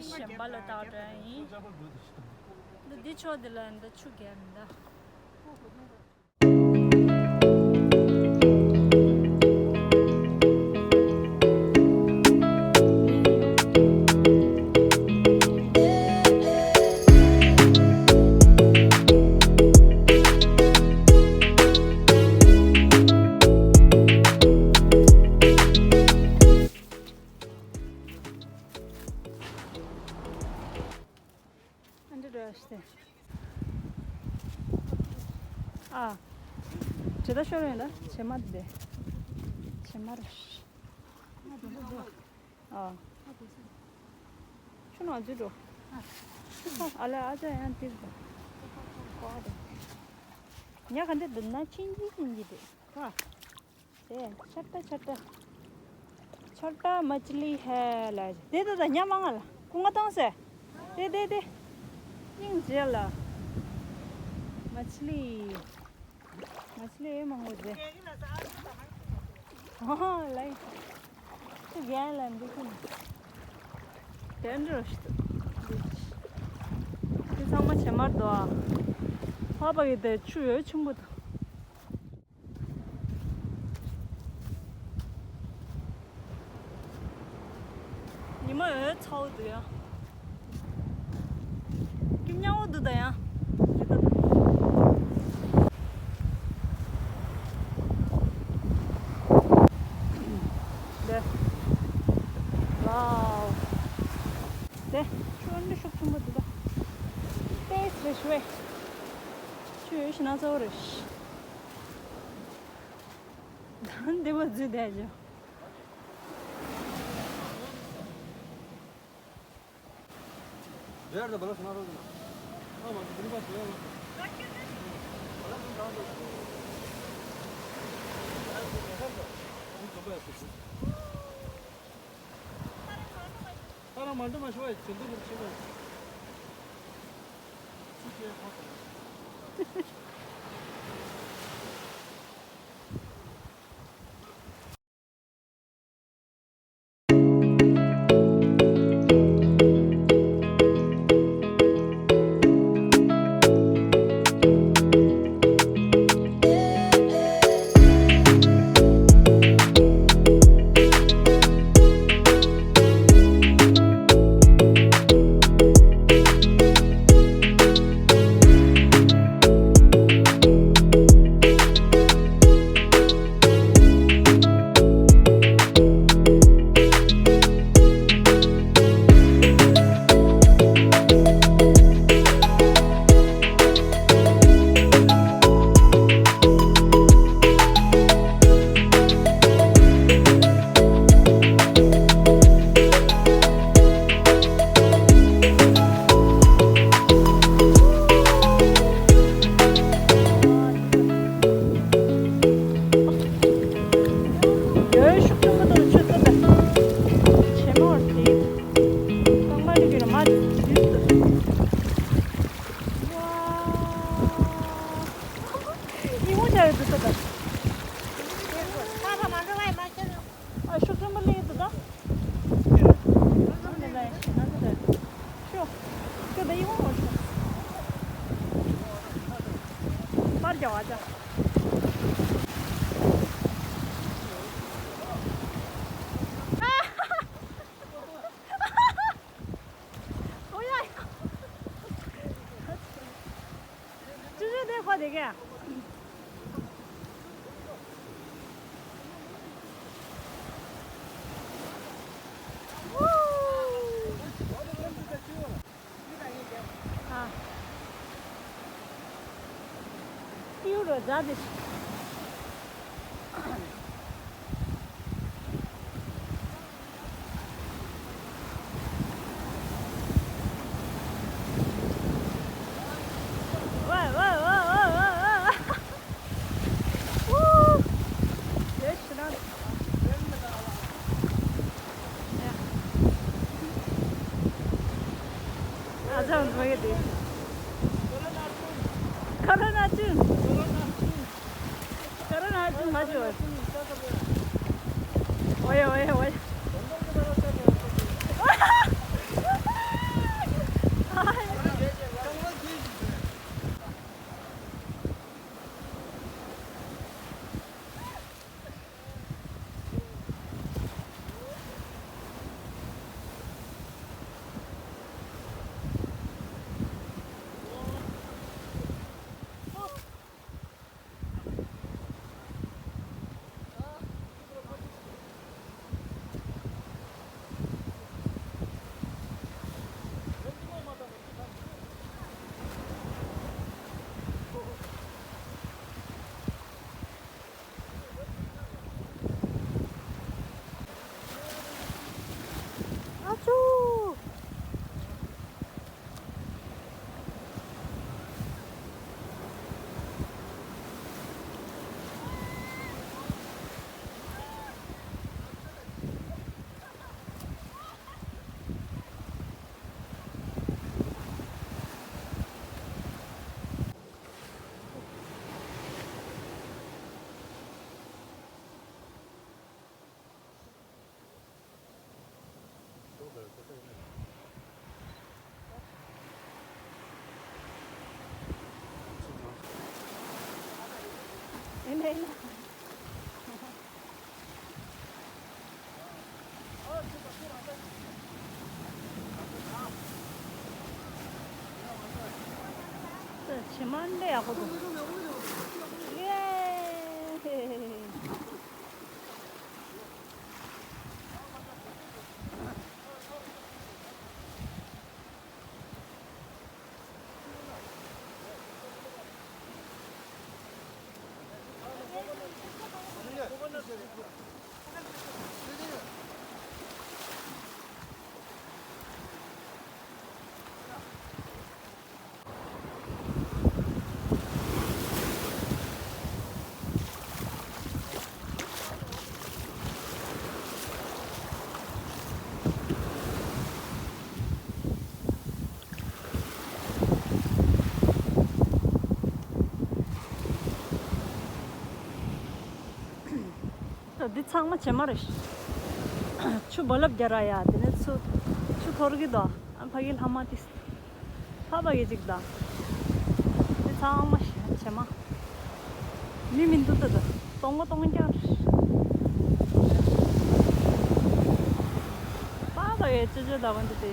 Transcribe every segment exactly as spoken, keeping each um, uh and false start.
གཞན་པ་ལ་བཏགས་འདྲ་ཡིན། འདི་འདི་ཕྱོགས་འདི་ལ་འདི་ཆུ་རྒྱག་མི་འདུག་ཨ་འདྲ་འདྲ་ཞིག་སྟེ། ཨ། ཇི་ལྟར་ཤོར་ཡོང་ད་བྱེ་མ་དེ། བྱེ་མ་རེད། ཨ། ཆུ་ནང་འཛུལ་འགྲོ། ཨ་ལེ་ཨ་ཅག་ཡང་ཏིར་དང་། ཀོ་དང་། ཉ་ག་འདྲ་འདུག་ན་ཆིན་གྱིས་ཆིན་གྱིས་འདུག་ཁ། དེ་ཆར་ཏ་ཆར་ཏ། ཆར་ཏ་མ་ཆི་ལི་ཧེ་ལ། དེ་ད་ད་ཉ་མ་ང་ལ་སྐུ་ང་གཏོང་ཟེ། དེ་དེ་དེ། སྙིང་རྗེ་ལ། མ་ཆི་ལི། མ་ཆི་ལི་ཨེ་མ་ངོ་རྗེ། ཨོ་ལའི། ཆུ་རྒྱག་ལ་འདི་ཁུ། དེ་འདྲ་ཞིག་འདུག་དེ་ཚང་མ་བྱེ་མར་འདུག་ཨ། ཕ་བ་གི་དེ་ཆུ་ཡོད་ཆེན་པོ་འདུག་ཉི་མ་འོད་ཚ་བོ་འདུག་ཡ། སྐྱིད་ཉམས་པོ་འདུག་ད་ཡ། རེད་ད་ད། དེ། ཝའོ། དེ་ཆུ་འདི་ཤུགས་ཆེན་པོ་འདུག་ད། ཏེས་རེ་ཤུ་བས། ཆུ་ཡོད་ཤི་ན་གཙོ་བོ་རེད་ཤི། ད་འདི་བ་འཛུལ་བསྡད་ཅོ། ཡོད་ཤུགས་ཆེན་པོ་འདུག་ཆུ་ཚོད་དང་། ཆེན་མོར་དེ། རྐང་པ་འདི་གི་ལ་མ་འདི་འདི་འདུག་ཝ། ཉིན་མོ་འདྲ་རེད་འདུག་ས་དང་། ད་ད་མ་འགྲོ་བའི་མ་ཁྱེར། ཨ་ཤུགས་ཆེན་པོ་སླེབས་འདུག་ད། ཨ་ནི་ལ་ཡ་ཤི་ན་ད་ད། ཤོ། ཤོ་ད་ཡིན་འོང་ཤོ། པར་རྒྱག་བ་ཅག་ཨོ་ཡ་ཡ། ཅི་ཅི་དེ་ཁོ་དེ་ག་ཏིའུ་རོ་རྫ་དེ། ཨ་ཅག་འགྲོ་གི་འདུག་ཁ་ར་ན་ཅུན། ཁ་ར་ན་ཅུན་མ་ཅོ། ཨོ་ཡ་ཨོ་ཡ་ཨོ་ཡ། ཕྱི་མ་འདི་ཡག་པོ་འདུག་ཡེ། འདི་ཚང་མ་བྱེ་མ་རེད། ཆུ་རྦ་རླབས་རྒྱག་ར་ཡ། དེ་ནས་ཆུ་ཆུ་འཐོར་གི་འདུག་ཨ་ཕ་གི་ལྷག་མ་དེ། ཕ་ཕ་གི་ཅིག་དང་། དེ་ཚང་མ་བྱེ་མ། མི་མི་འདུག་ད་ད། སྟོང་པ་སྟོང་རྐྱང་རེད། ཕ་ཕ་གི་ཅོ་ཅོ་ལྟ་བུ་འདི་དེ།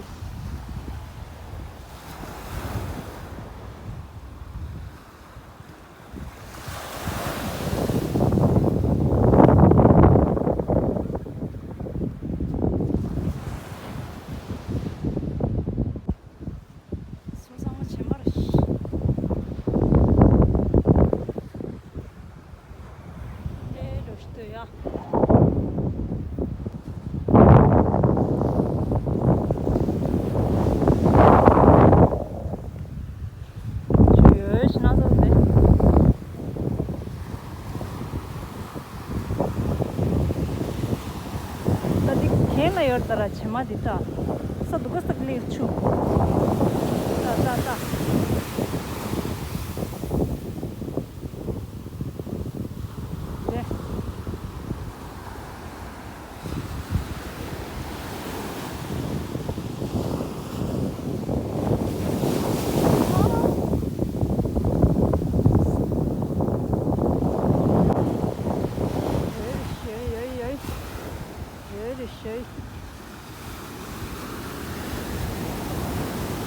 སོ་སོ་མ་བྱེ་མར་ཤི། ལས་རོ་ཤི་ཏོ་ཡ། ཆུ་ཡོད་ཤི་ན་ཚོ་དེ། ད་འདི་གན་ལ་ཡོད་ད་ར་བྱེ་མ་འདི་ད། ས་འདུག་ག་ས་གི་ལེགས་ཆུ། ད་ད་ད། དེ།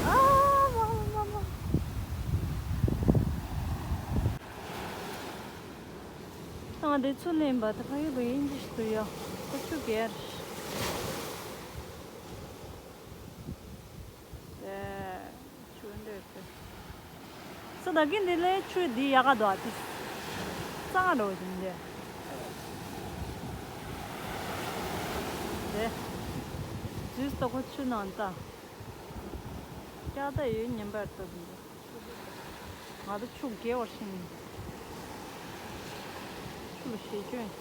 ཨ་མ་མ་མ་མ། ང་འདི་ཚུར་ལེན་པ་ད་ཕ་གི་བུ་ཡིན་གྱི་ཞིག་ཏུ་ཡོད། ཁོ་ཆུ་གེར། ཨེ། ཆུ་འདྲེ་ཏེ། ས་ད་གིན་འདི་ལས་ཆུ་འདི་ཡག་ག་འདུག་ཨ་ཏི། གཙང་རོ་ཡིན་འདི། འདི། ཇུས་ཏོ་ཁོ་ཆུ་ནང་ལྟ། སྐྱག་ད་ཡོད་ཉན་པར་ལྟོས་འདི། ང་ཚོ་ཆུ་བརྒལ་བར་ཕྱིན། ཆུ་ལ་ཞེད་སྐྱོན།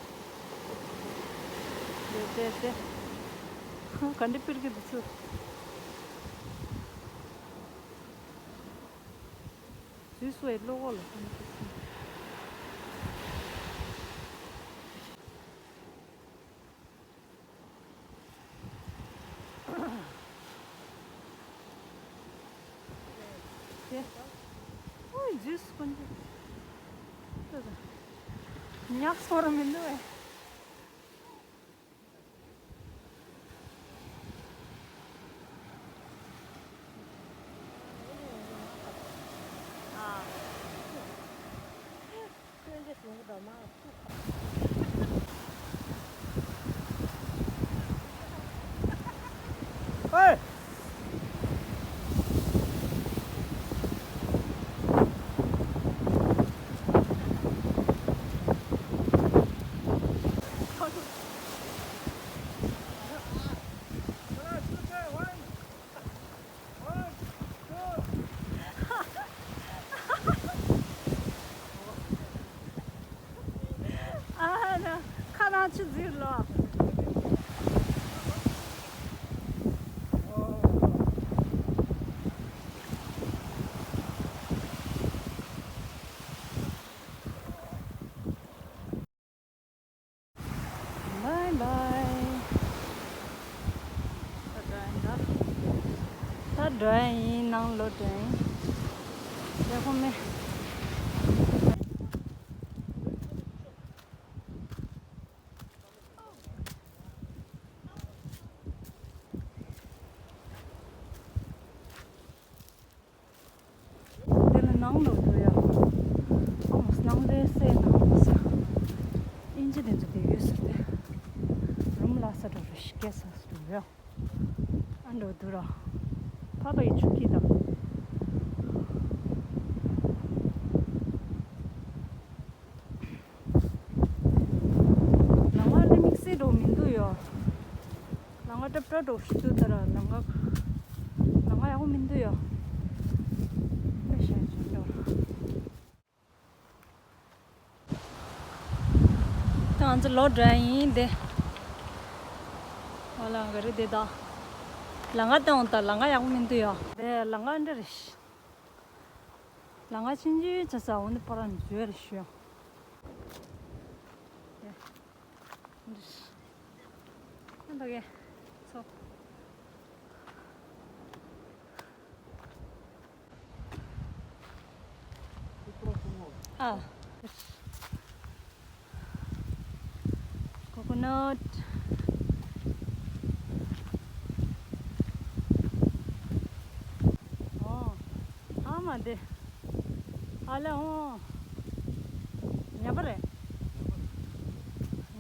དེ་དེ་དེ། ག་འདྲ་སྤེལ་གི་འདུག་ཚུར། དུས་སུ་བའི་བློ་ཁོག་ལ་ཁོང་ཁྲིད་སོང་། དེ། ཨོ་ཇུས་ཀུན་ཏུ། ཉག་སོར་མི་འདུག་ཨེ། ཨ་ན། ཁ་ནང་ཆུ་འཛིར་ལོ། Bye bye. ད་འགྲོ་ཡིན་ད། ད་འགྲོ་ཡིན་ནང་ལོག་འགྲོ་ཡིན། དེ་ཁོ་མེད། རེ་ཤི་ཀེ་ས་སུ་ཡོད། ཨ་འགྲོ་དུ་ར། ཕ་པ་ཡི་ཆུ་ཁྱི་དང་། ལང་བ་ལི་མིག་སེ་འགྲོ་མི་འདུག་ཡོ། ལང་བ་ཏྲབ་ཏྲ་འགྲོ་ཤི་དུ་དར་ལང་བ། ལང་བ་ཡག་པོ་མི་འདུག་ཡོ། ཨེ་ཤ་ཅི་འགྲོ། ང་ཚོ་ལོ་འདྲ་ཡིན་དེ། ཨོ་ལང་ག་རེ་དེ་ད། ལང་ང་དང་ད་ལང་ང་ཡག་པོ་མི་འདུག་ཡོ། དེ་ལང་ང་འདྲ་རེད། ལང་ང་ཆིན་ཅི་ཆ་ས་འོ་ནི་པ་ར་འཇུ་རེ་ཤོ། དེ། འདི། འདི་ག་ཚོ། ཨ། Coconut. ཨོ། ཨ་མ་དེ། ཨ་ལེ་ཨོ། ཉམས་པ་རེད།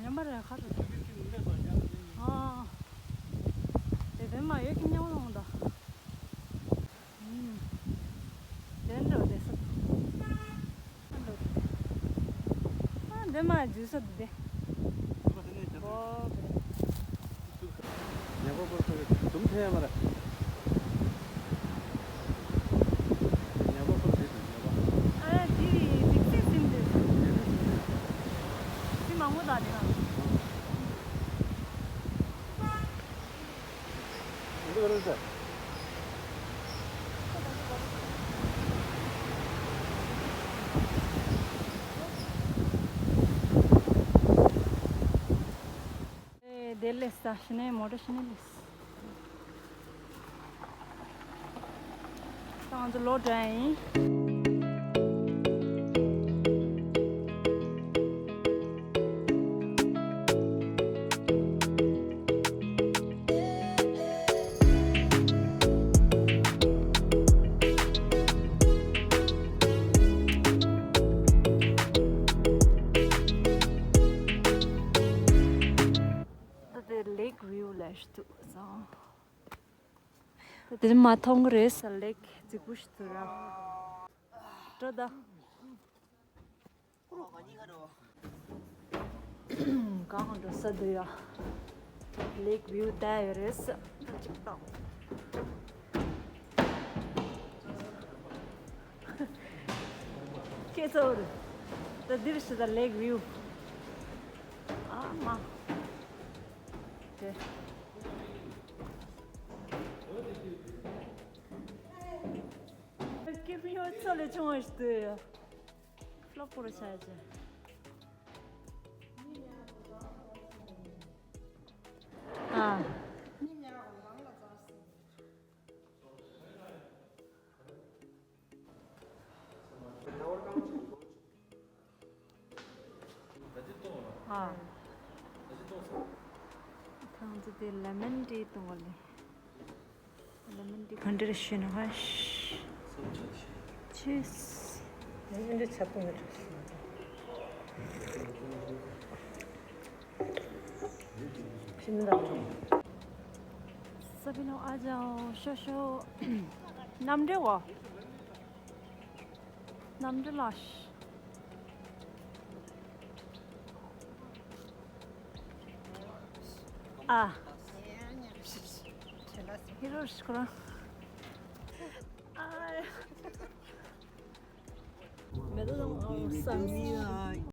ཉམས་པ་རེད་ཁ་རེད། ཨ། དེ་དེ་མ་ཡོད་ཀྱི་ཉམས་པ་ལོང་ད། ཨུམ། དེ་འགྲོ་དེ་ས། ཨ་འགྲོ་དེ། ཨ་འདི་མ་འཇུ་ས་དེ། ཨོ། ཉ་པ་པོར་ཁོ་གི་དུམ་ཐེ་མ་ར། ཉ་པ་པོར་དེ་དང་ཉ་པ། ཨ་དེ་དེ་སེ་སིམ་དེ། སིམ་མང་པོ་དང་དེ་ག་འདི་ག་རེ་ཟེར། དེ་ལས་ས་ཤི་ནས་མོ་ཊ་ཤི་ནས་ལས། ང་ཚོ་ལོ་འདྲ་ཡིན། ད་དེ་ལེག་བིའུ་ལ་ཞུ་དུ་སོང་། དེ་མ་མཐོང་གི་རེད་ས། ལེག་རྫིག་པོ་ཞིག་འདུག་ར། འགྲོ་ད། གང་འགྲོ་ས་འདུག་ཡ། ལེག་བིའུ་ད་ཡོད་རེད་ས། ད་ཅིག་ཏང་ཁྱེད་ཚོ་རེད། ད་འདིར་ཞིག་ད་ལེག་བིའུ། ཨ་མ། དེ། སྐྱེ་བོའི་ཚོ་ལས་ཆུང་བ་ཞིག་ཏུ་ཡོད། ལོག་པོར་བྱ་རྒྱུ། ཨ། ཨ། ཐང་ཙི་དེ་ལེ་མན་ཏི་གཏོང་བ་ལེ། ལེ་མན་ཏི་ག་འདྲ་ཞུ་ན་ཧ་ཤ། ཅིས། ལེ་མན་ཏི་ཆ་པོ་ཡོད་རེད། ཤིན་ཏུ། ས་པི་ནོ་ཨ་ཇའོ་ཤོ་ཤོ། གནམ་འདྲེ་བ། གནམ་འདྲེ་ལ་ཤ། ཨ། ཧི་རོ་ཤི་ཁོ་རང་། ཨ། མེ་ཏོག་དང་ཨ་སམ་སི།